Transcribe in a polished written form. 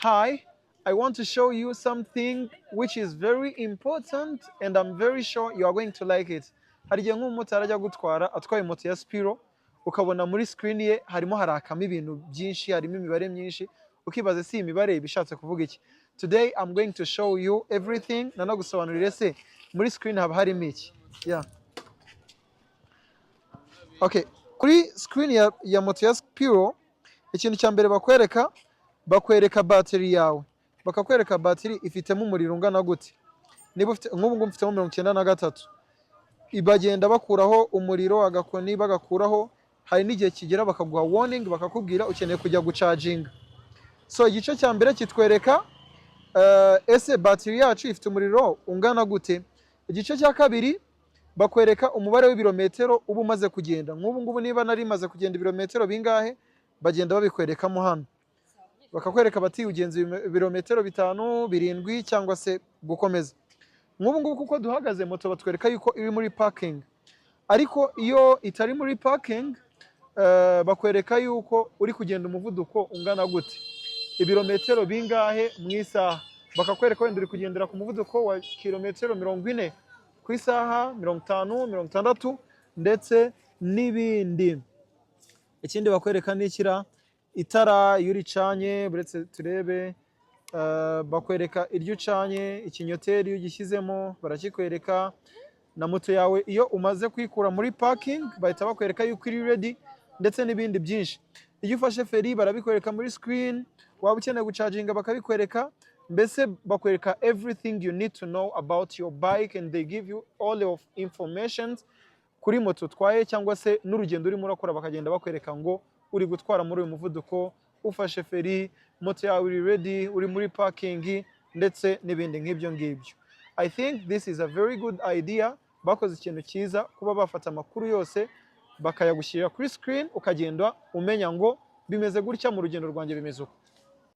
Hi, I want to show you something which is very important and I'm very sure you are going to like it. Hari igihe nk'umumotari ajya gutwara, atwaye moto ya Spiro, ukabona muri screen ye harimo harakamo ibintu byinshi, harimo imibare myinshi, ukibaza si iyi mibare iba ishatse kuvuga iki? Today I'm going to show you everything, nanagusobanurire se muri screen haba harimo iki. Yeah. Okay, kuri screen ya moto ya Spiro, ikintu cya mbere bakwereka, bakwereka battery yawe, bakakwereka battery ifitemo umuriro ungana gute. Niba ufite, nk'ubu ngubu mfitemo 93, bagenda bakuraho umuriro agakoni bagakuraho. Hari n'igihe kigera bakaguha warning, bakakubwira ukeneye kujya gucaginga. So igice cya mbere kitwereka ese battery yacu ifite umuriro ungana gute. Igice cya kabiri bakwereka umubare w'ibirometero uba umaze kugenda. Nk'ubu ngubu niba nari maze kugenda ibirometero bingahe, bagenda babikwerekamo hano, bakakwereka bati ugenza ibirometero 5, 7 cyangwa se gukomeza. Nk'ubu ngubu kuko duhagaze, moto batwereka yuko iri muri parking, ariko iyo itari muri parking, bakwereka yuko uri kugenda umuvuduko ungana gute, ibirometero bingahe mu isaha. Bakakwereka wenda uri kugendera ku muvuduko wa kilometero 40 ku isaha, 50, 60 ndetse n'ibindi. Ikindi bakwereka ni ikira itara iyo uricanye, buretse turebe, bakwereka iryo ucanye, ikinyoteri iyo ugishyizemo barakikwereka, na moto yawe iyo umaze kuyikura muri parking bahita bakwereka yuko iri ready, ndetse n'ibindi byinshi. Iyo ufashe feri barabikwereka muri screen, waba ukeneye gucaginga bakabikwereka. Mbese bakwereka everything you need to know about your bike and they give you all of informations kuri moto utwaye cyangwa se n'urugendo urimo urakora. Bakagenda bakwereka ngo uri gutwara muri uyu muvuduko, ufashe feri, moto yawe iri ready, uri muri parking ndetse n'ibindi nk'ibyo ngibyo. I think this is a very good idea. Bakoze ikintu cyiza kuba bafata amakuru yose bakayagushyirira kuri screen, ukagenda umenya ngo bimeze gutya mu rugendo rwanjye, bimeze uko.